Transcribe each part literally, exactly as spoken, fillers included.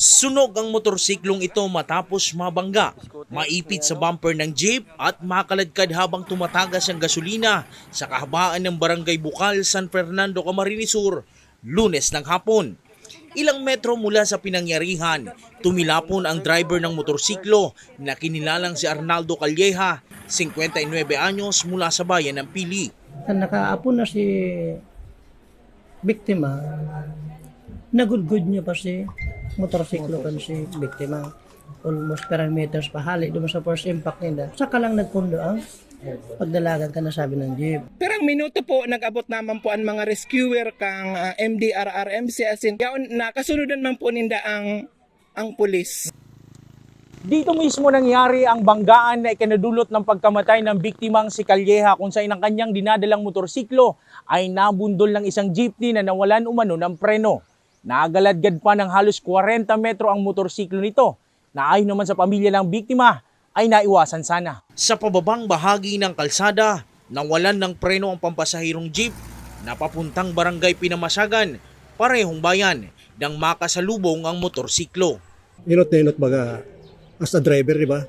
Sunog ang motorsiklong ito matapos mabangga, maipit sa bumper ng jeep at makaladkad habang tumatagas ang gasolina sa kahabaan ng Barangay Bukal, San Fernando, Camarines Sur, Lunes ng hapon. Ilang metro mula sa pinangyarihan, tumilapon ang driver ng motorsiklo na kinilalang si Arnaldo Calleja, singkwenta y nuebe anyos, mula sa bayan ng Pili. Kan nakaapon na si biktima, nagudgod niya pa si motorsiklo kan si biktima. Almost parang meters pa hali doon sa first impact nila. Saka lang nagpundo ang pagdalagan ka nasabi ng jeep. Pirang minuto po, nag-abot naman po ang mga rescuer kang ah, M D R R M C, asin yaon, nakasunodan man po ninda ang, ang pulis. Dito mismo nangyari ang banggaan na ikinadulot ng pagkamatay ng biktimang si Calleja, kung saan ang kanyang dinadalang motorsiklo ay nabundol ng isang jeepney na nawalan umano ng preno. Nagaladgad pa ng halos kwarenta metro ang motorsiklo nito, na ayon naman sa pamilya ng biktima ay naiwasan sana. Sa pababang bahagi ng kalsada, nawalan ng preno ang pampasahirong jeep na papuntang Barangay Pinamasagan, parehong bayan, nang makasalubong ang motorsiklo. Inot na inot baga as a driver, di ba?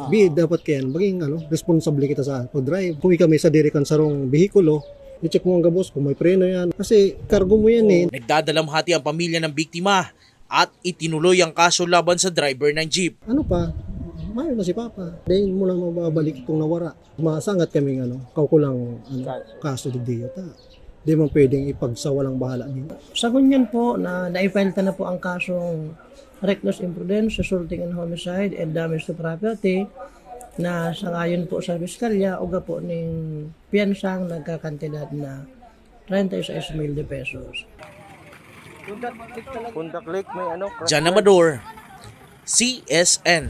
Bi, dapat kaya maging ano, responsable kita sa pag-drive. Kung ikaw may sadiri kang sarong behikulo, i-check mo ang gabos kung may preno yan. Kasi cargo mo yan eh. Nagdadalamhati ang pamilya ng biktima at itinuloy ang kaso laban sa driver ng jeep. Ano pa? Mayo na si Papa. Dahil mo lang mababalik itong nawara. Masangat kaming ano, kaukulang ano, kaso digdi yata. Di man pwedeng ipagsawalang bahala din. Sa ngunyan po na naipile ta na po ang kasong reckless imprudence resulting in homicide and damage to property na sangayon po sa piskalya uga po ning piyansang nagkakantidad na treinta y seis mil de pesos. Pundak Lake, may ano, Jan Amador, C S N.